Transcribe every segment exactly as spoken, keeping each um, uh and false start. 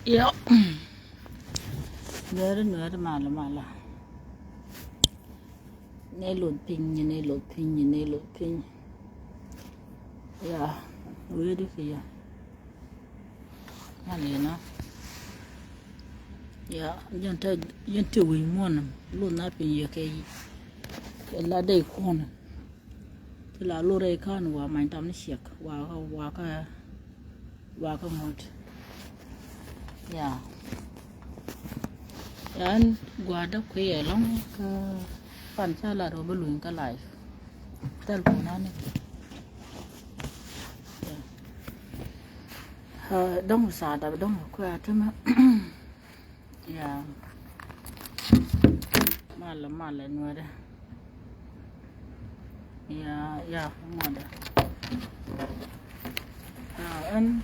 Ya. Nuɛri, nuɛri malɛ, malɛ. Ni luth piny, ni luth piny, ni luth piny. Ya. Wee di ki ya. Malɛ na. Ya, jɛn te, jɛn te wi̱i̱ muɔ̱n. Luth na piny yɛ kɛ, kɛ la dee kuɔn. Ti la lurɛ i̱ ka̱n wa many tam ni ciɛk wa, wa kä, wa kä ŋuɔ̱t. Ya. Yan gua̱a̱dä kui̱ ɛlɔ̱ŋ kä pan ca la rɔ bä luny kä live. Thil kunani. Ya. Dɔ̱ŋ saada dɔ̱ŋ kuɛ atimɛ. Ya. Malɛ, malɛ nuɛdɛ. Ya, ya, ŋuɔdɛ. Ya, ɛn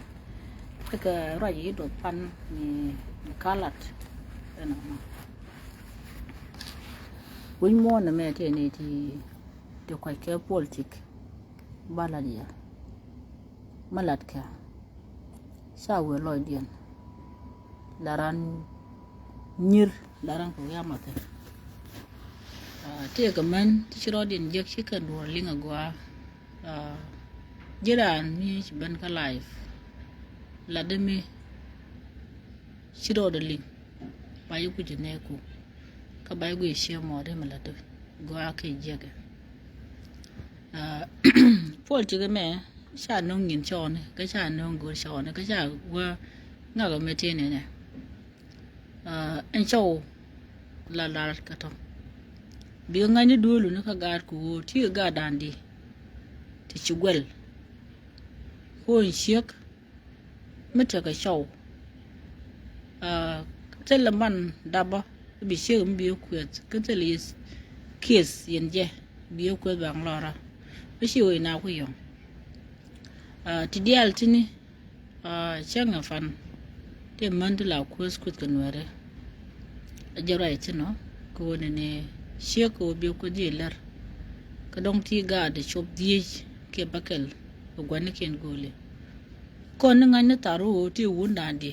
tekɛ ruac yi duɔth pan ni, ni kalat. Ɛn ɔmɔ. Wi̱ny muɔ̱ɔ̱n ɛmɛ tëë ni ti, ti kuackɛ politik. Ba lat yɛ. Ma latkɛ. Ca wëë lɔcdiɛn. La ran nyir, la ran kɛ wi̱i̱ amathɛ. Ah, tëëkɛ män ti ci rɔɔdiɛn jek ci kɛn duɔ̱ɔ̱r liŋ agɔaa. Ah, ji̱ raan mi ci ben kä live. Latdä mi ci rɔɔdɛ liŋ. Ba ji̱ kuc nɛɛku. Kä ba ji̱ guiy cië mɔɔri mi latdä. Gɔaa kɛ jiäkɛ. Ah, politik mɛ ca no̱ŋ nyin cɔɔni, kä ca no̱ŋ go̱o̱r cɔɔni, kä ca wä ŋak mɛ tëë nɛnɛ. Ah, ɛn cɔw la lar kä tɔ̱. Bikɛ ŋa̱cni duëëlu ni kä gaat ku ɣöö ti gaat da̱a̱n di ti ci guɛl. Ɣöö ɛn ciek mi tekɛ cɔw. Ah, thilɛ man dapä bi ciek mi bi kueth kä thilɛ yɛ kieth yɛn jɛ bi kueth baŋ lɔra. Mi ci wee na ku yɔŋ. Ah, ti diaal tini, ah, cäŋ ɛ fan ti män ti la kueth kueth kɛ nuɛri. A jɛ ruac thin ɔ kɛ ɣöö nɛnɛ ciek kɛ ɣöö bi kueth ji̱ lär. Kä dɔ̱ŋ ti gaat cop dhieec kiɛ bäkɛl kɛ gua̱nikiɛn go̱o̱li. Kɔn ni ŋa̱cni thar ɣöö ti wundan di.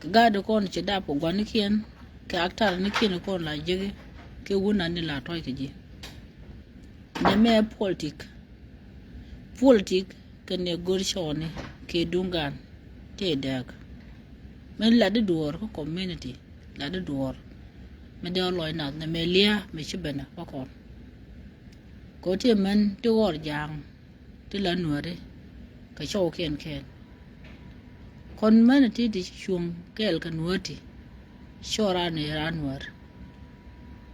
Kɛ gaat kɔn ci dap kɛ gua̱nikiɛn kɛ aktarnikiɛn kɔn la jeki kɛ wundan di la tɔc kɛ ji̱. Nɛmɛ politik. Politik kɛ nɛ go̱r cɔɔni kɛ duŋ gan tëë dääk. Mɛ lat di duɔɔr kä community, lat di duɔɔr. Mɛ dee ɔ lɔc nath nɛmɛ lia̱a̱ mɛ ci ben ɛ kä kɔn. Kɛ ɣöö ti män ti ɣɔr ja̱a̱ŋ ti la nuääri kɛ cɔwkiɛn kɛɛl. Kɔn män ti ti cuŋ kɛɛl kɛ nuäär ti cɔɔr an ëë raan nuäär.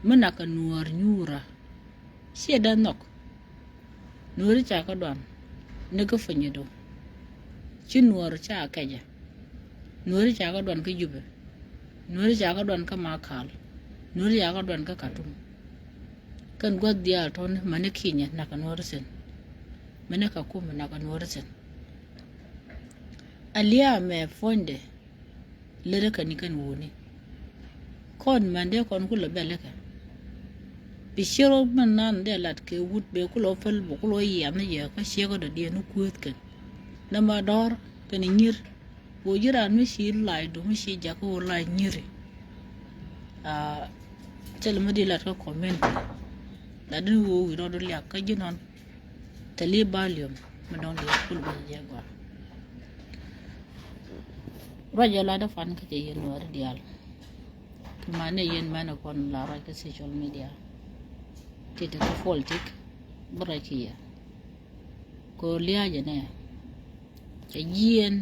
Mi nak kɛ nuäär nyuura ciɛ dee nhɔk. Nuääri ca kä duan ni kä Punydu. Ci nuäär ca kɛcɛ. Nuääri ca kä duan kä Jubɛ. Nuääri ca kä duan kä Makal. Nuääri ca kä duan kä Katum. Kɛn gua̱th diaal tɔ̱ni mäni Kinyɛ nak kɛ nuääri thi̱n. Mäni Kakuma nak kɛ nuääri thi̱n. A lia̱a̱ mɛ puɔ̱nydɛ. Lät kä ni kɛn wuni. Kɔn mɛn dee kɔn kulɛ bɛl ikɛ. Bi cier wä mɛn nan dee lat kɛ wut bɛ kulɛ wä päl bɛ kulɛ wä yian ni yɛ kä ciek kä dɔ̱diɛn ni kueeth kɛn. Nɛ ma dɔ̱r kɛn inyir. Wä ji̱ raan mi ci lac du mi ci jak wä lac nyiri. Aa, thilɛ mi di lat kä community. Lat ni wä wi̱i̱ rɔɔdu liak kä ji̱ nɔn. Thili volume mi dɔ̱ŋ di kul bi jɛ gɔaa. Ruac jɛ lat dee pan kä jɛ yɛn nuääri diaal. Kɛ mani yɛn mani kɔn la ruac kä social media. Ti ti kä politik bi ruac ki yɛ. Kɛ lia̱a̱ jɛ nɛ cɛ jiɛn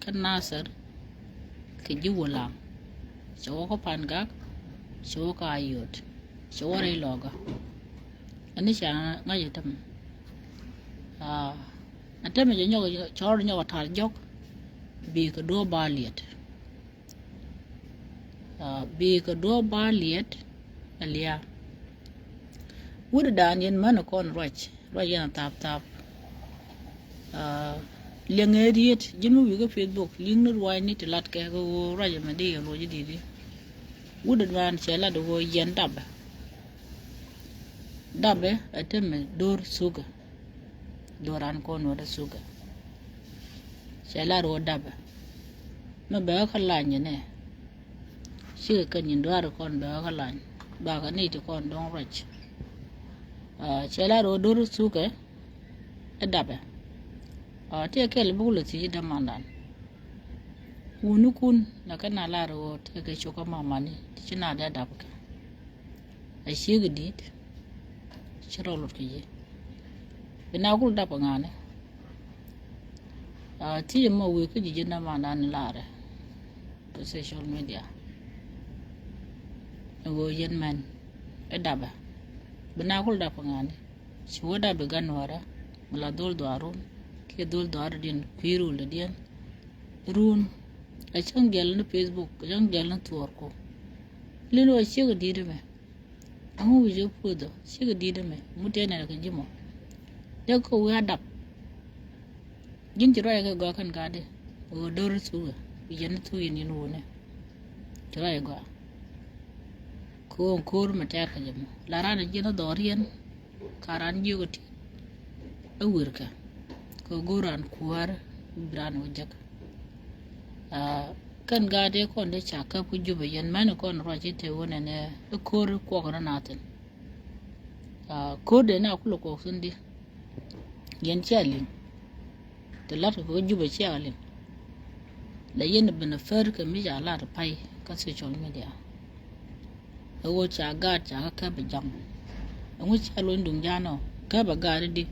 kä Nasir kɛ ji̱ Wulaŋ. Cɛ wä kä Pangak, cɛ wä kä Ayod, cɛ wä rɛy Lɔkä. Ani ca ŋa̱c ɛ tämɛ. Aa, ɛ tämɛ cɛ nyɔk, cɔr nyɔk ɛ ta̱r jɔk. Bi kɛ duɔ̱ɔ̱p ba liɛt. Aa, bi kɛ duɔ̱ɔ̱p ba liɛt ɛ lia̱a̱. Wut dan yɛn män ɛ kɔn ruac, ruac yɛn a thap thap. Aa, liɛŋɛ riet ji̱n mi wi̱i̱ kä Facebook, li̱ŋ ni ruac ni ti lat kɛ kɛ ɣöö ruac ɛmɛ di yɛn ruac di di. Wut dan cɛ lat ɣöö yɛn dabɛ. Dabɛ ɛ temɛ do̱r thukɛ. Do̱ran kɔn wä da thukɛ. Cɛ lar wä dabɛ. mɛ bɛ kä lany jɛ nɛ. Cikɛ kɛ nyin duaar kɔn bɛ kä lany. Bakɛ ni ti kɔn dɔŋ ruac. Cɛ la rɔ dor thukɛ ɛ dapɛ. Ti kɛl buk lɛ thiec dämandan. Wuni kun na kɛ na lar ɣöö tëë kɛ cok kä mamani ti ci na dee dap kɛ. A ciek di̱i̱t ci rɔ lut kɛ ji̱. Bi na kul dap kɛ ŋa̱ni. Ti jɛ mɔ wee kä ji̱ ji̱ na ma na ni larɛ kɛ social media. Ɛ ɣöö yɛn mɛn ɛ dapɛ. Bi na kul dap kɛ ŋa̱ni. Ci wä dap bi gan wärä mi la dhol dhuaarun kiɛ dhol dhuaar diɛn kui̱ rul diɛn. Run a cäŋ jɛl ni Facebook, a cäŋ jɛl ni thuɔɔr ku. Lin wä ciek di̱i̱t mɛ. Aŋu wi̱c wä puɔth dhɔ ciek di̱i̱t mɛ mu tɛn nɛ kɛ ji̱ mɔ. Dee kɛ wi̱i̱ a dap. Ji̱n ci ruac kɛ gɔaa kɛn gaatdi. Ɣöö do̱r thukɛ wi̱c yɛn ni thuk yɛn yɛn wunɛ. Ci ruac kɛ gɔaa. Kɛ ɣöö ko̱r mɛ tɛɛr kɛ jɛ mɔ la ran jiɛn a dhɔriɛn. Ka ran jiök a ti̱t a wirkɛ kɛ go̱o̱r ran kuäär bi ran wä jek. Kɛn gaat dee kɔn dee ca käp kä Jubɛ yɛn mɛn kɔn ruac i̱ te wä nɛnɛ i̱ ko̱r i̱ kuɔk rɔ na thi̱n. Ko̱r dee na kulɛ kuɔk thi̱n di yɛn cia liŋ. Te lat kɛ kä Jubɛ cia liŋ. La yɛn ben a fär kɛ mi ca lat pay kä social media. Ɛ ɣöö ca gaat ca kä käp ɛ jaŋ. Ɛŋu cia luɔny duŋ ja̱a̱n ɔ käp ɛ gaat di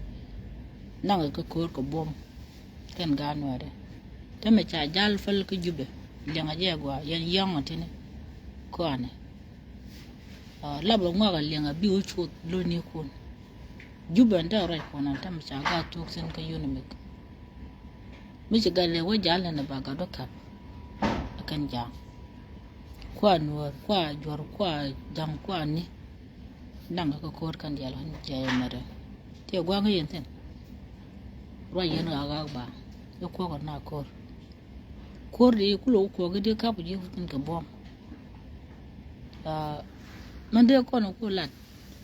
naŋ ɛ kä ko̱o̱r kɛ buɔ̱m. Kɛn gaat nuɛɛrɛ tämɛ ca jal päl kä Jubɛ liɛŋ ɛ jɛ ɛ gɔaa yɛn yɔ̱ŋ ɛ tini. Kɔanɛ lap ɛ ŋuak ɛ liɛŋ ɛ bi wä cuɔth lo̱ni kun. Jubɛ ɛn te ruac kuɔn ɛn tämɛ ca gaat thuk thi̱n kä yun ɛ mik. Mi ci gat lɛ wä jal nɛn ɛ ba gat wä käp. Ɛ kɛn ja̱a̱ŋ kua nuɔ̱ɔ̱r kua juɔ̱r kua ja̱ŋ kua ni. Daŋ kä ko̱o̱r kɛn diaal ɣän jiɛc ɛmɛ rɛ ti ɛ gua̱a̱ŋ kä yɛn thi̱n. Ruac yɛn ɣaak ɣaak ba i̱ kuɔ̱k ɛ na ko̱o̱r. Ko̱o̱r di kulɛ wä kuɔ̱k i̱ di kap ji̱ wä thi̱n kɛ buɔ̱m. Mɛn dee kɔn ku lat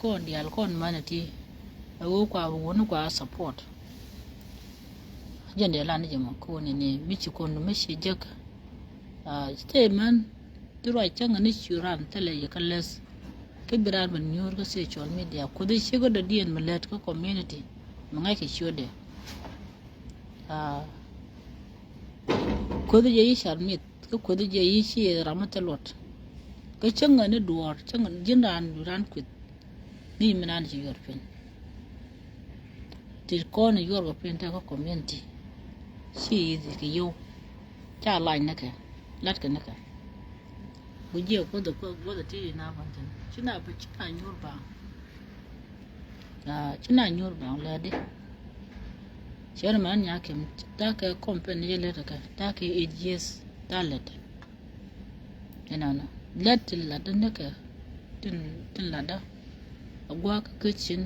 kɔn diaal kɔn män ɛ ti ɛ wee kua wuni kua support. Jɛn dee lan jɛ mɔ kɔn ni mi ci kɔn mi ci jek. Statement ti ruac cäŋ ni ci ran thilɛ yɛ kä läth. Kä bi ran mi nyuur kä social media kuthi ci kä dɔ̱diɛn mi lät kä community mi ŋa̱c kɛ ciötdɛ. Kuothi jɛ yi car mith kä kuothi jɛ yi ci ram mi thil luɔt. Kä cäŋ ni duɔɔr cäŋ ji̱n raan ran kueth. Ni mi nan ci yuɔr piny. Ti kɔn yuɔr kɛ piny te kä community. Ci ithi kɛ yio̱w ca lac ni kɛ lat kɛ ni kɛ. Ku jiɛ kuoth kuoth ti na ban thin ci na ci na nyuur baŋ. Ci na nyuur baŋ lɛ di. Cɛ ni man nya kɛm ta kɛ company jɛ lɛ kɛ ta kɛ eight years ta lɛ tɛ. Ɛnɔnɔ lät tin latdä ni kɛ tin tin latdä. A gua̱a̱k kä cin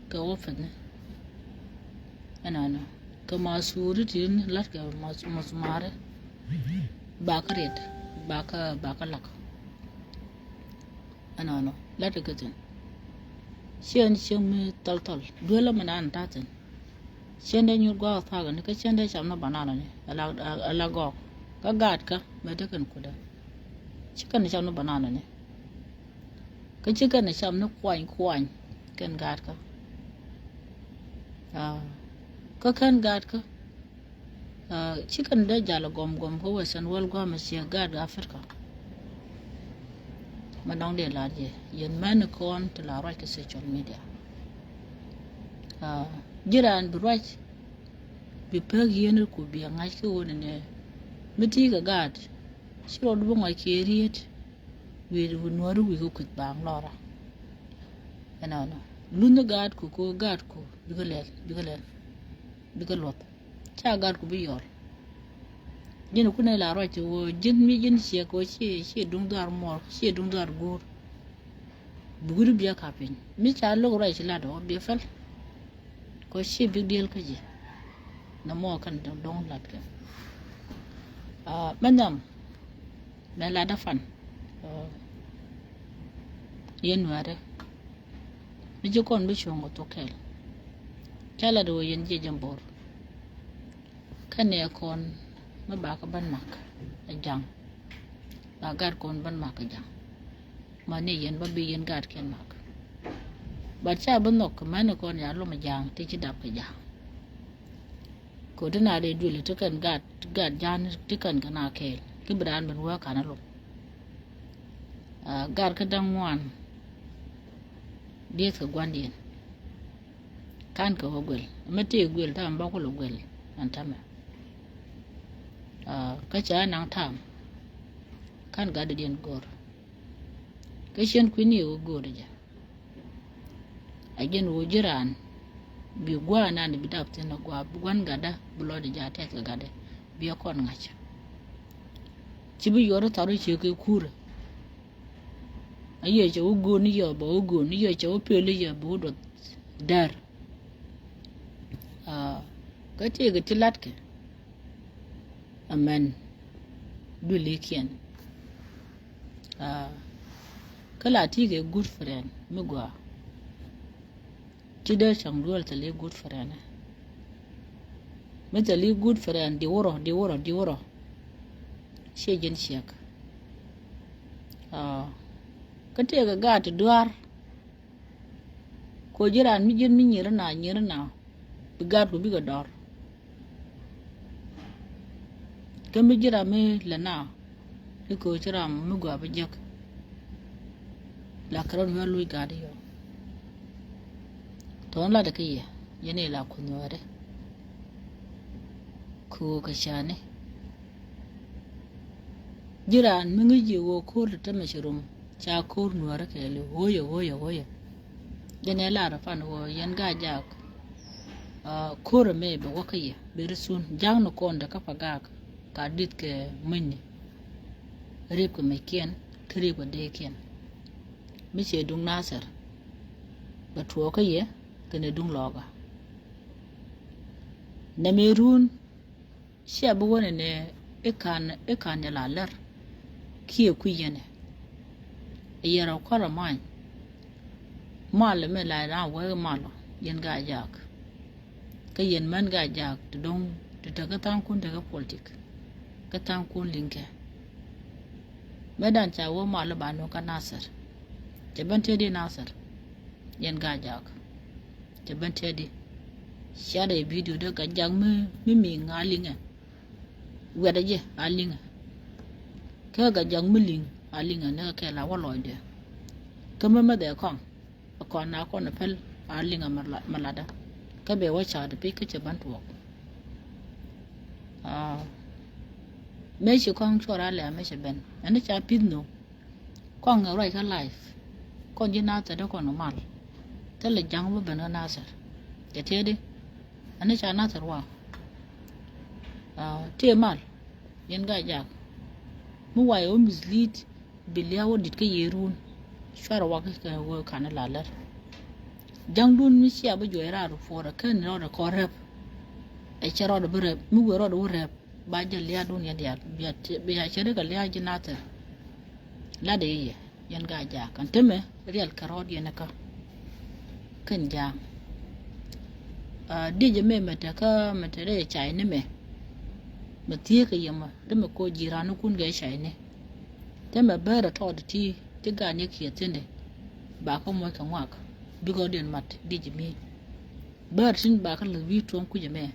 kɛ wä peth ni. Ɛnɔnɔ kɛ ma suuri tin lat kɛ ma sumari. Bakä riet bakä bakä lak. Ɛnɔnɔ lat kɛ thin. Ciɛ ni cieŋ mi thɔl thɔl duel mi nan ta thin. Cien dee nyuur gua̱a̱k thaak ni kä cien dee cam ni banana ni ala gɔɔk kä gaat kä mɛ dee kɛn kudä. Ci kɛn cam ni banana ni kä ci kɛn cam ni kuany kuany kɛn gaat kä. Kä kɛn gaat kä ci kɛn dee jal gɔm gɔm kä western world gua̱a̱k mɛ ciɛ gaat kä Africa. Mɛ dɔ̱ŋ dee lar yɛ yɛn mɛn kɔn ti la ruac kɛ social media. Ji̱ raan bi ruac bi pek yien ku bi ŋa̱c ki wun ni mi ti kɛ gaat. Ci rɔ duɔ̱ŋ a kiɛ riet wi̱i̱ wi̱i̱ nuɔ̱ri wi̱i̱ kɛ kui̱th baŋ lɔra. Ɛnɔnɔ lunh gaat ku ko gaat ku bikɛ lɛl bikɛ lɛl bikɛ luɔth. Ca gat ku bi yɔl. Ji̱n ku ne la ruac ti wä ji̱n mi ji̱n ciɛ ko ci ci duŋ dhar muɔr ci duŋ dhar guur. Bi guur bi a ka piny mi ca lok ruac ci lat wä bi fɛl. Ko ci big deal kä ji̱. Na mɔ kan dɔŋ lat kɛ. Mɛ nham mɛ lat da fan. Yɛn nuɛɛrɛ mi ji̱ kɔn bi cuɔ̱ŋ kɛ thok kɛl. Ca lat wä yɛn jiɛ jɛ bor. Kä nɛ kɔn mi bakä bän mak. Ja̱ŋ. Ba gat kɔn bän mak kɛ Ja̱ŋ. Ma ni yɛn ba bi yɛn gat kɛn mak. But ca bi nhɔk kɛ mɛn kɔn ya lom Ja̱ŋ ti ci dap kɛ Ja̱ŋ. Kɛ ti na dee duël ti kɛn gat, gat Ja̱ŋ ti kɛn kɛ na kɛɛl. Ki bi daan ben wä kan a lom. Ah, gat kä da̱ŋ ŋuan. Dieth kɛ gua̱ndiɛn. Kan kɛ wä guel. Mɛ ti guel tam ba kulɛ guel. An tamɛ. Ah, kä ca naŋ tam. Kan gat diɛn gor. Kä cien kui̱ni wä gor jɛ. A jɛn wä ji̱ raan. Bi gua̱a̱ nan bi dap thin a gua̱a̱ bi gua̱n gatdä bi lɔcdɛ ja tɛth kɛ gatdɛ. Bi a kɔn ŋa̱c. Ci bi yuɔr thar ci kɛ kurɛ. A yɛ cɛ wä go̱o̱n ni yɛ ba wä go̱o̱n ni yɛ cɛ wä pel ni yɛ ba wä duɔth däär. Ah, kä tëëkɛ ti latkɛ. Amen. Duëlikiɛn. Ah, kä la ti kɛ good friend mi gɔaa. Ci dee cäŋ duel thil i̱ good friend. Mi thil i̱ good friend di wurɔ, di wurɔ, di wurɔ. Ciɛ ji̱n ciɛk. Ah, kä tëëkɛ gaat ti dua̱r. Ko ji̱ raan mi ji̱n mi nyiri na, nyiri na. Bi gaat ku bikɛ dɔr. Kä mi ji̱ ram mi lɛ na i̱ köö ci ram mi gɔaa bi jek. La kɛ rɔ̱ mi luc gaat i̱ yɔ. Tɔ̱ɔ̱n latdɛ kä yɛ yɛn i̱ la kunyuɔɔri. Köö kɛ cani. Ji̱ raan mi ŋi̱c yɛ ɣöö ko̱r ti tämɛ ci rom ca ko̱r nuäärä kɛɛli ɣööyɛ ɣööyɛ ɣööyɛ. Jɛn ɛ lar pan ɣöö yɛn Gaa-jaak. Ah, ko̱r ɛmɛ bɛ wä kä yɛ bɛ ri thun ja̱ŋ ni kɔn dee kä pa gaak ka di̱th kɛ mucni. Rip kɛ meckiɛn kä rip kɛ deekiɛn. Mi cɛ duŋ Nathir bɛ tuɔɔk kä yɛ kɛnɛ duŋ lɔɔkä. Nɛmɛ run. Ciɛ bi wä nɛnɛ i̱ ka̱n i̱ ka̱n jɛ la lär. Kiɛ kui̱ yɛnɛ. Yɛrɛ kɔrɛ many. Mal mi la ran wee mal yɛn Gaa-jaak. Kä yɛn män Gaa-jaak ti do̱ŋ ti te kä tha̱a̱ŋkun te kä politik. Kä tha̱a̱ŋkun liŋkɛ. Mɛ dan ca wä mal ba nɔ kä Nathir. Cɛ ben tëë di Nathir. Yɛn Gaa-jaak. Cɛ ben tëë di. Cia dee bidio dee Gaa-jaak mi mi miŋ a liŋɛ. Wiɛtdɛ jɛ a liŋɛ. Kä Gaa-jaak mi liŋ a liŋɛ ni kɛ kɛɛl a wä lɔcdɛ. Kä mi mɛ dhɛ kɔŋ a kɔn a kɔn a päl a liŋɛ mɛ latdä. Kä bɛ wä ca̱a̱t pic kä cɛ ben tuɔɔk. Ah, mëë ci kɔŋ cuɔr a lɛ mëë cɛ ben ɛn ca pi̱th nhök. Kɔn ŋɛ ruac kä life. Kɔn ji̱ Nathir dee kɔn mal. Thilɛ ja̱ŋ bä ben kä Nathir. Cɛ tiɛɛdi. Ani ca Nathir wa. Ah, tëë mal. Yɛn Gaa-jaak. Mi wa yɛ wä mislead. Bi lia̱a̱ wä dit kä yɛ run. Cuarɛ wak kɛ wä kan la lär. Ja̱ŋdun mi cia bä juɔc raar puɔrɛ kɛn rɔɔdɛ kɔn rɛp. Ɛ cɛ rɔɔdɛ bi rɛp. Mi wee rɔɔdɛ wä rɛp. Ba jɛ lia̱a̱dun yɛ diaal. Bia ti, bia cɛ ri kɛ lia̱a̱ ji̱ Nathir. Latdɛ yɛ. Yɛn Gaa-jaak kɛn temɛ riɛl kɛ rɔɔd yɛn kä. Kɛn ja̱a̱ŋ. Ah, diec ɛmɛ mɛ te kä mɛ te rɛy cay ni mɛ. Mɛ thieekä yɛ mɛ te mɛ koc ji̱ raan ni kun gɛ cay ni. Te mɛ bär ɛ tɔɔt ti ti gaan yɛ kiɛ thi̱n di. Ba kä moc kɛ ŋuak bikɛ rɔɔd yɛn mat diec ɛmi. Bär tin ba kä lɛ wi̱i̱ tuɔ̱ŋ kui̱c ɛmɛ.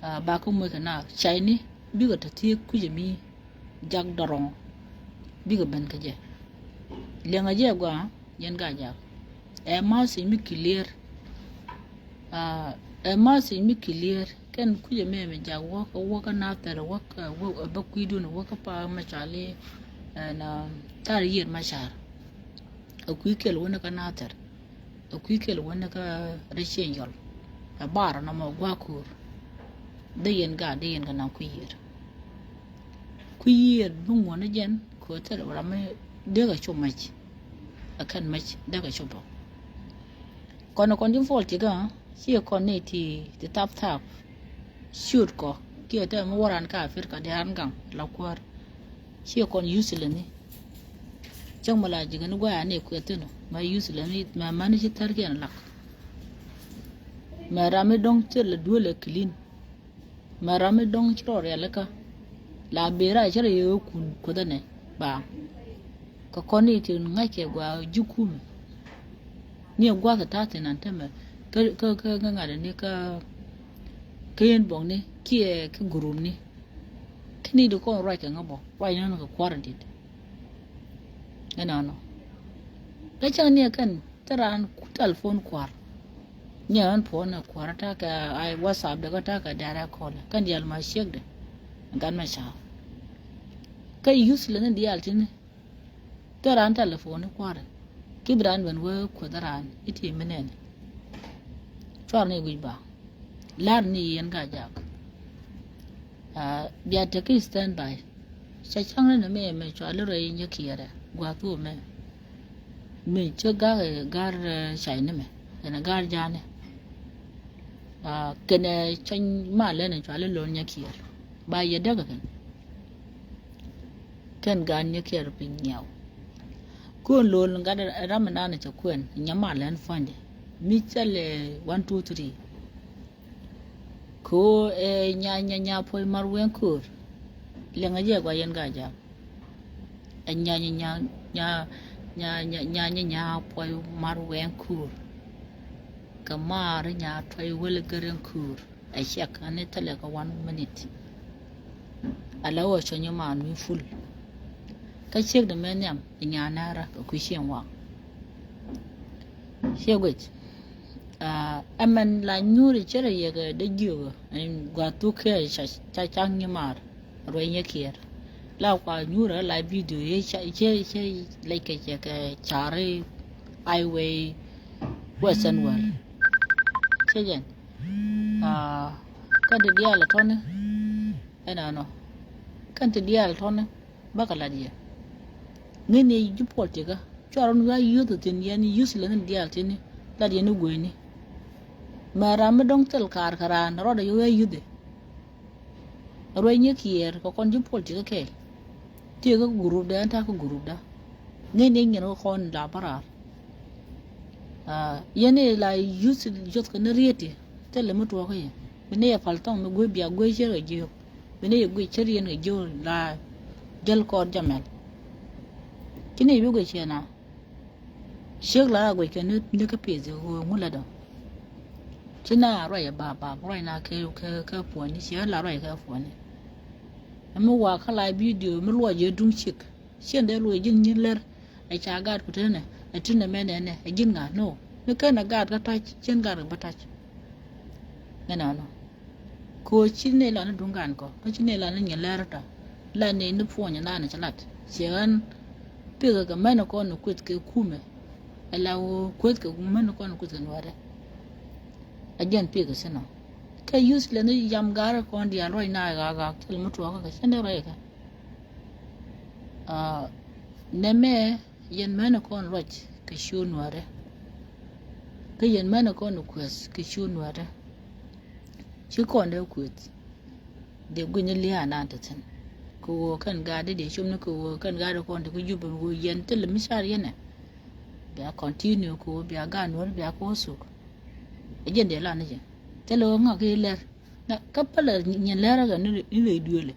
Ah, ba kä moc kɛ na cay ni bikɛ te thieek kui̱c ɛmi. Jak dɔrɔŋ bikɛ ben kä jɛ. Liɛŋɛ jɛ gɔaa yɛn Gaa-jaak. Ɛ message mi clear. Ah, ɛ message mi clear. Kɛn kui̱cɛ mɛ mi jak wäk wäk kä Nathir wäk, ah, wäk, ah, bä kui̱dun wäk kä pa mɛ cɔali. Ɛn, ah, thar yiet ma car. Ɛ kui̱ kɛl wä ni kä Nathir. Ɛ kui̱ kɛl wä ni kä rɛy cieny yɔl. Ɛ bar nɔmɔ gua̱a̱ ko̱o̱r. Dee yɛn gaat dee yɛn kɛ naŋ kui̱ yiër. Kui̱ yiër bi ŋuɔ̱n ni jɛn kɛ thil ram mi dee kɛ cu mɛc. Ɛ kɛn mɛc dee kɛ cu bä. Kɔn kɔn ji̱ puɔl ti kä ci kɔn ni ti ti thap thap. Ciöt kɔ kiɛ te mi wä ran ka Africa diaal gaŋ la kuäär. Ci kɔn useless ni. Cäŋ mi la ji̱ kɛn gua̱a̱ ni kuɛ thi̱n mɛ useless ni mɛ mɛn ci thär kiɛn lak. Mɛ ram mi dɔ̱ŋ thil duel ɛ clean. Mɛ ram mi dɔ̱ŋ ci rɔ rialikä. La ber a cä rɔ yɛ kun kuothɛ nɛ ba. Kɛ kɔn ni ti ŋa̱c kɛ gua ji̱ kumɛ. Ni ɛ gua̱th ɛ ta̱a̱ thi̱n an tämɛ kä kä kä ŋa̱t ni kä kä yɛn buɔ̱kni kiɛ kä gurupni. Kä ni di kɔn ruac kɛ ŋä bɔ ruac ni kɛ kua̱r in dit. Ɛnɔnɔ. Kä cäŋ ni ɛ kɛn thil raan telephone kua̱r. Nyɛ ɣän puɔ̱n ɛ kua̱r ta̱a̱ kɛ ai WhatsApp dɛ kä ta̱a̱ kɛ direct call kɛn diaal ma ciekdɛ. Gat mɛ ca̱a̱. Kä useless ni diaal tini. Thil raan telephone ni kua̱r. Ki bi raan ben wee kueth raan i̱ ti mi nɛn. Cuar ni guic ba. Lar ni yɛn Gaa-jaak. Bia tek ki stand by. Ca caŋ ni ni mi mɛ cua li rɛy nyɛ kiɛrɛ gua̱a̱th wä mɛ. Mi cä gak ɛ gar cay ni mɛ kɛnɛ gar ja̱a̱ni. Kɛnɛ cɔny mal lɛn cua li lo̱n nyɛ kiɛr ba yɛ däk kɛn. Kɛn gan nyɛ kiɛr piny nyiaw. Kuɛn lo̱l gat ram mi nan cɛ kuɛn nyɛ mal lɛn fuɔ̱nydɛ mi cɛ lɛ one two three. Ko ɛ nya nya nya puɔy mar wɛn ko̱r. Lɛŋ a jɛ gua yɛn Gaa-jaak. Ɛ nya nya nya nya nya nya nya nya puɔy mar wɛn ko̱r. Kɛ mar nya tuɔy wele geren ko̱r. Ɛ ciɛk ani thilɛ kɛ one minute. Ala wä cɔ nyɛ man mi ful. Kä ciek di mɛ nhiam ɛ nya nɛrä kɛ kui̱ cieŋ waŋ. Ciɛ guic. Ɛmɛn la nyuuri cɛ rɛ yɛ kɛ dee jiök ɛn gua thuk kɛ ca ca caŋ nyi maar. Rueny yɛ kiɛɛr la kua nyuuri la video yɛ ca cɛ cɛ lɛc kɛ cɛ kɛ caari highway western world. Cɛ jɛn. Kä di diaal tɔni ɛnɔnɔ. Kɛn ti diaal tɔni. Bäkɛ lat yɛ ŋi̱n ni ji̱ puɔl tikä. Cuarɛ ni wia yuth thi̱n yɛn yuth lɛ ni diaal tini lat yɛn ni gueyni. Mɛ ram mi dɔ̱ŋ thil kaar kɛ raan rɔɔdɛ yɛ wia yuthi. Rueny yɛ kiɛɛr kɛ kɔn ji̱ puɔl tikä kɛɛl. Tiɛ kä gurupdä ɛn ta̱a̱ kä gurupdä. Ŋi̱n ni nyin kä kɔn la bä raar. Yɛn i̱ la yuth yuth kɛ ni rieti thilɛ mi tuɔɔkä yɛ. Mi ni yɛ pal thɔŋ mi guey bia guey cɛ kɛ jiök. Bi ni yɛ guic cär yɛn kɛ jiöl la jäl kɔɔr jamɛl. Ci ni bi guic cɛ na ciek la a guic kɛ ni ni kä pieth ɣöö ŋu la dɔ̱ŋ. Ci na ruac ɛ bap bap ruac na kɛ kɛ kɛ puɔ̱ni ciɛ la ruac kɛ puɔ̱ni. Ɛmi wa kä la bidio mi luɔc yɛ duŋ ciek. Cien dee luɔc ji̱n nyin lär. Ɛ ca gaat ku tenɛ ɛ tinɛ mɛ nɛnɛ ɛ ji̱n ŋa̱ no. Ni kɛn ɛ gaat kä tac cien gaat kɛ bä tac. Ɛnɔnɔ. Kɛ ɣöö ci nɛy lan ni duŋ gan kɔ kä ci nɛy lan ni nyin lɛr tɔ. La nɛy ni puɔ̱ny nan ci lat ciɛ ɣän. Pikɛ kɛ mɛn kɔn ni kueth kɛ kumɛ. Ɛ la ɣöö kueth kɛ mɛn kɔn ni kueth kɛ nuɔrɛ. Ɛ jɛn pikɛ si nɔ kɛ yuth lɛ ni yam gaarɛ kɔn diaal ruac na ɣaak ɣaak thil mi tuɔɔkä kɛ cɛn dee ruac kɛ. Nɛmɛ yɛn mɛn kɔn ruac kɛ ciö nuɔrɛ. Kä yɛn mɛn kɔn kueth kɛ ciö nuɔrɛ. Ci kɔn dee kueth. Dee gui̱ny lia̱a̱ nan te thi̱n. Kɛ ɣöö kɛn gaat dee dee com ni kɛ ɣöö kɛn gaat dee kɔn te kä jup ɛn ɣöö yɛn thilɛ mi car yɛn ɛ. Bia continue kɛ ɣöö bia gaat nuɔ̱r bia kɛ wä thuk. Ɛ jɛn dee lan ni jɛ thilɛ ɣöö ŋa̱k i̱ lɛr. Kä pälɛ nyin lɛr ɛ kɛ ni rɛy duëëlɛ.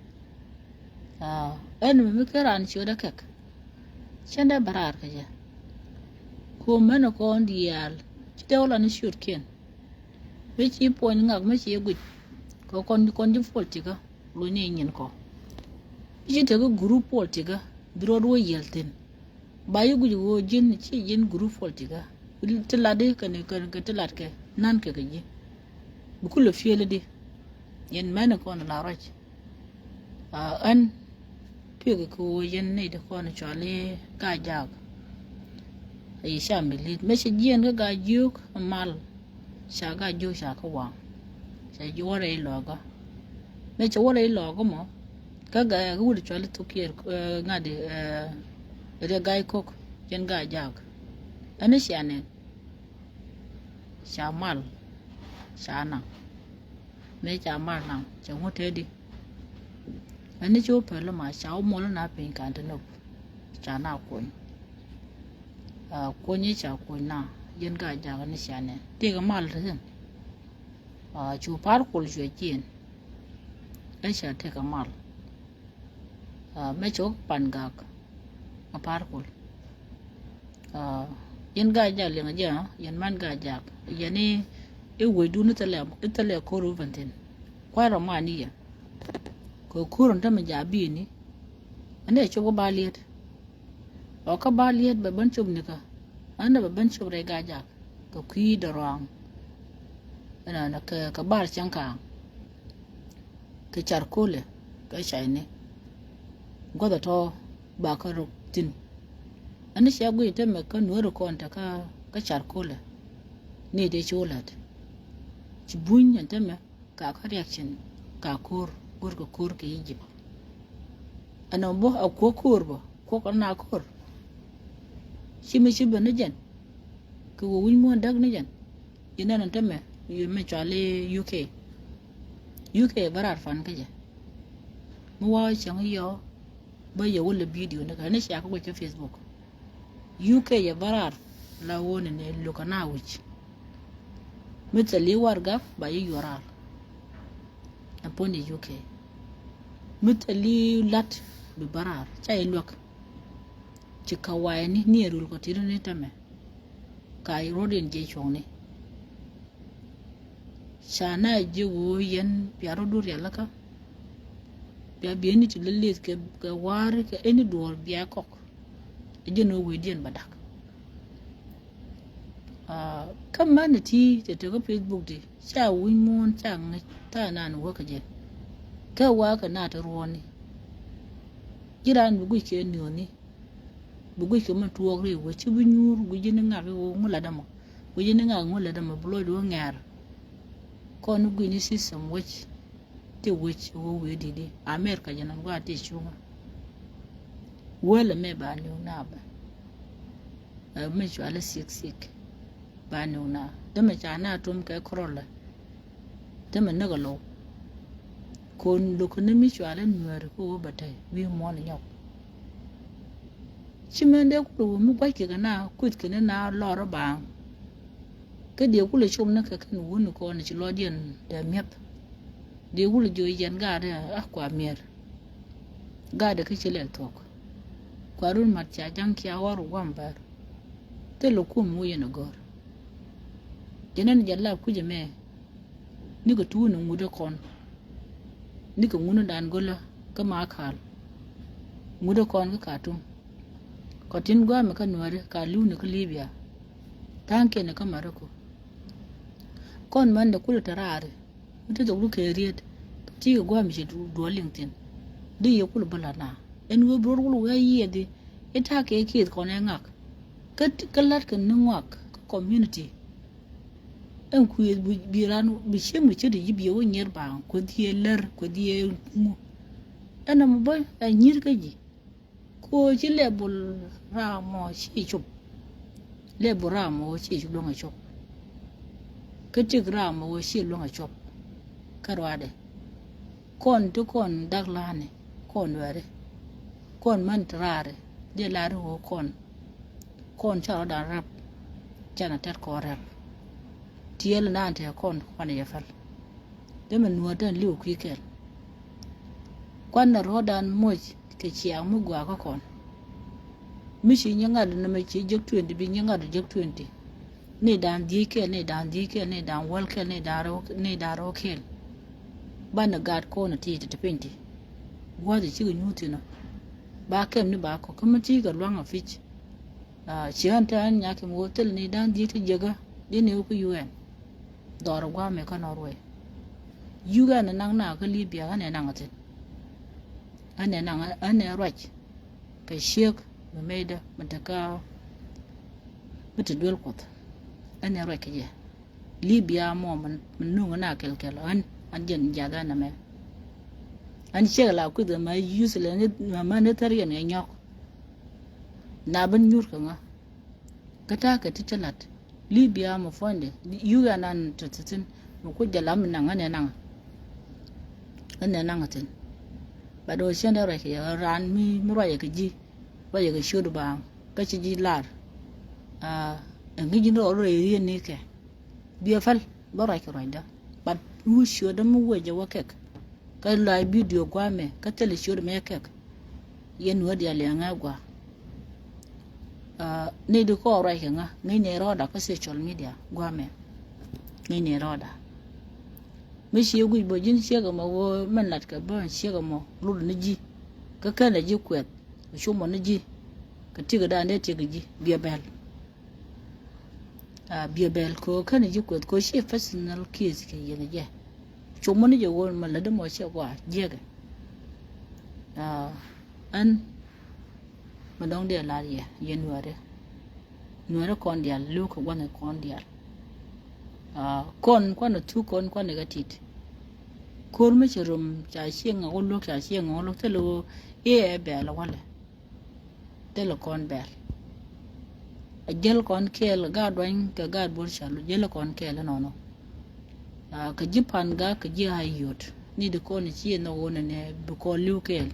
Ɛn mi mi kä raan ciötdä kɛk. Cɛn dee bä raar kä jɛ. Kɛ ɣöö mɛn kɔn diaal ci dee wä lan ni ciötkiɛn. Mi ci puɔ̱ny ŋak mi ci guic kɛ kɔn kɔn ji̱ puɔl tikä. Luny ni nyin kɔ mi ci tekä gurup puɔl tikä. Bi rɔɔd wä yiɛl thi̱n. Ba yi guic ɣöö ji̱n ci ji̱n gurup puɔl tikä. Ti lat di kɛn kɛn ti lat kɛ nan kɛ kɛ ji̱. Bi kulɛ fiel di. Yɛn mɛn kɔn la ruac. Ɣän piɛk kɛ ɣöö yɛn nɛy ti kɔn cɔal i̱ Gaa-jaak. Ayi ca mi li̱th mëë cɛ jiɛɛn kä Gaa-jiök mal. Ca Gaa-jiök ca kä waŋ. Ca ji̱ wä rɛy lɔɔkä. Mëë cɛ wä rɛy lɔɔkä mɔ kä Gaa kä wut cɔal i̱ thuk kiɛɛr ŋa̱t i̱ rɛ Gaa-kok yɛn Gaa-jaak. Ɣän i̱ cia nɛn. Ca mal ca naŋ. Mëë ca mal naŋ cɛ ŋut te di. Ɛn ni ci wä päl ma ca wä muɔl na piny kan te nop. Ca na kuny. Kuny i̱ ca kuny na yɛn Gaa-jaak ni cia nɛn tëëkɛ mal te thi̱n. Cu par kul cuɛ ciën. Ɛ ca tëëkɛ mal. Mɛ cok pan gak a par kul. Yɛn Gaa-jaak liŋ a jɛ, yɛn man Gaa-jaak, yɛn i̱ wecdun i̱ thilɛ, i̱ thilɛ ko̱r wä bɛn thi̱n. Kua̱r rɔ ŋuan ni yɛ kɛ ko̱r in tämɛ jaak bi̱i̱ni. Ɛn dee cop kä ba liet. Ɔ kä ba liet bɛ ben cop nikä. Ɛn dee bɛ ben cop rɛy Gaa-jaak kɛ kui̱ dɔ̱ruaŋ. Ɛn kɛ, kɛ bar cäŋ kaaŋ. Kɛ car kolɛ kɛ cayni. Guɔth a tɔ ba kä rok thi̱n. Ɛn ni cia guic tämɛ kä nuɔ̱ri kɔn te kä, kä car kolɛ. Ni dee ci wä lät. Ci buny ɛn tämɛ ka kä reaction ka ko̱r, ko̱r kɛ ko̱r kɛ Egypt. Ɛn ɔ bä a kuɔ ko̱r bä, kuɔ kɛ na ko̱r. Ci mi ci ben ni jɛn. Kɛ wä wi̱ny muɔ̱ɔ̱n däk ni jɛn. Yɛ nɛn ɛn tämɛ, yɛ mɛ cual i̱ U K. U K bä raar fan kä jɛ. Mi wa cäŋ yɔ bä yɛ wä lɛ video ni kɛ ni cia kä guic kä Facebook. U K yɛ bä raar la wä ni ni luk kɛ na wi̱c. Mi thil i̱ warɛgak ba yɛ yuɔr raar. Ɛ puɔ̱ny i̱ U K. Mi thil i̱ la̱t bi bä raar ca i̱ luäk. Ci kawayani ni ɛ rul kɔ ti̱t ni tämɛ. Ka ruɔ̱t in jiɛc cuɔ̱ŋni. Ca na ji̱ ɣöö yɛn bia rɔ̱du rialikä. Bia bieni ti lilith kɛ, kɛ wa̱a̱ri kɛ ɛni duɔ̱ɔ̱r bia kɔk. Ɛ jɛn ɣöö wecdiɛn ba dak. Kä män ti te te kä Facebook ti ca wi̱ny muɔ̱ɔ̱n ca ŋäc tha̱a̱ŋ nan wäkä jɛ. Kɛ wa̱a̱ kɛ na te ruɔ̱ɔ̱ni. Ji̱ raan bi guic kɛ niɔ̱ɔ̱ni. Bi guic kɛ mɛ tuɔɔk ri wec ci bi nyuur guic ni ŋak i̱ ɣöö ŋu lat ɛmɔ. Guic ni ŋak ŋu lat ɛmɔ bi lɔcdu ŋɛ̈r. Kɔn ni guic ni system wec. Ti wec ɣöö wee di̱t i̱ America jɛ nɔn gua̱a̱ ti cuŋä. Wälɛ mɛ ba niw na bɛ. Ɛ mɛ cualɛ sik sik. Ba niw na dämɛ ca na tum kɛ kɔrɔlɛ. Dämɛ näk alo̱w. Kon lo̱k ni mi cualɛ nuääri kä wä bɛ tɛy wi̱i̱ muɔ̱ɔ̱n nyɔk. Ci mɛn dee kulɛ wä mi gua̱c kɛ kɛ na kueth kɛ ni na lɔr baaŋ. Kä diɛ kulɛ com ni kɛ kɛn wuni kɔn ci lɔcdiɛn dee mi̱eth. Diɛ kulɛ jiɔ yɛn gaatdɛ a kua miɛr. Gaatdɛ kä ci lɛl thuɔ̱k. Kua run mat ca ja̱ŋ cia ɣɔr guam bär. Thil kum wä yɛn a gɔ̱r. Jɛ nɛn jɛ lap kucä mɛ. Nikɛ tuuni ŋut ɛ kɔn. Nikɛ ŋuni dan go̱lä kä Makal. Ŋut ɛ kɔn kä Katum. Kɔ tin guamɛ kä Nuäri ka li̱wni kä Libya. Tha̱a̱ŋkiɛn kä Maroko. Kɔn män dɛ kulɛ te raari. Mi te thok du kɛ riet. Kä ti kɛ guamɛ ci duɔl liŋ thin. Di yɛ kulɛ bä la na. Ɛn wee bi rot kulɛ wee yiɛthi. I̱ ta̱a̱ kɛ kieth kɔn ɛ ŋak. Kä, kä la̱t kɛ ni ŋuak kä community. Ɛn kuëëth bi, bi ran bi ciem kɛ ce̱t ji̱ bi wä nyier baaŋ kueth yɛ lär kueth yɛ ŋu. Ɛn ɛmɔ bä ɛ nyier kä ji̱. Kɛ ɣöö ci level ram mɔ ci cop. Level ram mɔ ci cop luäŋ ɛ cop. Kä tik ram mɔ ci luäŋ ɛ cop. Kä ruaadɛ. Kɔn ti kɔn dak la̱a̱ni kɔn wɛri. Kɔn män ti raari dee la̱a̱ri ɣöö kɔn. Kɔn ca rɔ̱dan rɛp. Canɛ tɛt kɔn rɛp. Tiɛɛl naan tɛɛ kɔn kɔn yɛ päl. Dee mɛ nuɔ̱ɔ̱r den li̱w kui̱ kɛl. Kuan nɛ rɔ̱dan moc kɛ ciaŋ mi gua̱a̱ kä kɔn. Mi ci nyi ŋa̱t nɛmɛ ci jek twenty bi nyi ŋa̱t jek twenty. Ni da̱a̱n dhieec kɛl, ni da̱a̱n dhieec kɛl, ni da̱a̱n wäl kɛl, ni da̱a̱n rɛw, ni da̱a̱n rɛw kɛl. Banɛ gaat kɔn ti ti ti piny ti. Gua̱a̱th cikɛ nyuuth thin ɔ. Ba kɛm ni ba kɔk kä mi ti kɛ luaŋ a pi̱c. Ci ɣän te ɣän nyakiɛn ɣöö thil ni da̱ŋ dhieec ti jiäkä di ni wä kä U N. Dhɔr gua̱a̱mɛ kä Norway. U N ɛ naŋ na kä Libya ɣän ɛ naŋ a thi̱n. Ɣän ɛ naŋ ɣän ɛ ruac. Kɛ ciek mi mecdä mi te kä mi te duel Kuɔth. Ɣän ɛ ruac kɛ jɛ. Libya mɔ mi nuŋ na kɛl kɛl ɣän an jɛn jath ɣän ɛmɛ. An ciek la kuith ma useless ni ma ni thäriɛn ɛ nyɔk. Na ben nyur kɛ ŋa. Kä ta̱a̱ kɛ ti ti lat Libya mɔ puɔ̱nydɛ. U N an ti ti thin mɔ ku jɛ lam naŋ ɣän ɛ naŋ. Ɣän ɛ naŋ thin. Ba do̱ cɛn dee ruac kɛ raan mi mi ruacɛ kɛ ji̱. Ruacɛ kɛ ciöt baaŋ kä ci ji̱ lar. Ɛŋi̱ ji̱n rɔ rɔ ɛ rien ni kɛ. Biɛ päl bä ruac kɛ ruacdä. But wä ciötdä mi wecɛ wä kɛk. Kä la bidio guamɛ kä thilɛ ciöt mɛ kɛk. Yɛn nuɔ̱ɔ̱r diaal yɛ ŋa̱ gua. Ni di kɔɔr ruac kɛ ŋa̱ ŋäcni rɔɔda kä social media gua mɛ. Ŋäcni rɔɔda mi cie guic bä ji̱n ciek ɛmɔ ɣöö mɛn lat kɛ bä ciek ɛmɔ lut ni ji̱. Kä kɛn ɛ ji̱ kuɛth kɛ cum mɔ ni ji̱. Kɛ tiek dan dee tiek ji̱ biɛ bɛl. Biɛ bɛl kɛ ɣöö kɛn ɛ ji̱ kuɛth kɛ ɣöö ci personal case kɛ yɛn jɛ. Cum mɔ ni jɛ ɣöö mɛ lät mɔ ciɛ gua jiɛkɛ. Ɛn mɛ dɔ̱ŋ diɛ lar yɛ yɛ nuɛɛri. Nuɛɛri kɔn diaal li̱w kɛ gua̱n kɔn diaal. Kɔn kuan ɛ thuk kɔn kuan ɛ kɛ tit. Ko̱r mi cɛ rom ca cieŋ ŋa wä luäk ca cieŋ ŋa wä luäk thilɛ wä iɛ ɛ bɛɛl ɛ walɛ. Thilɛ kɔn bɛɛl. A jäl kɔn kɛɛl gaat duany kɛ gaat buɔr ca jäl kɔn kɛɛl inɔnɔ. Kɛ ji̱ pan ga kɛ ji̱ a yot ni di kɔn ci inɔ wä nɛnɛ bi kɔn li̱w kɛɛl.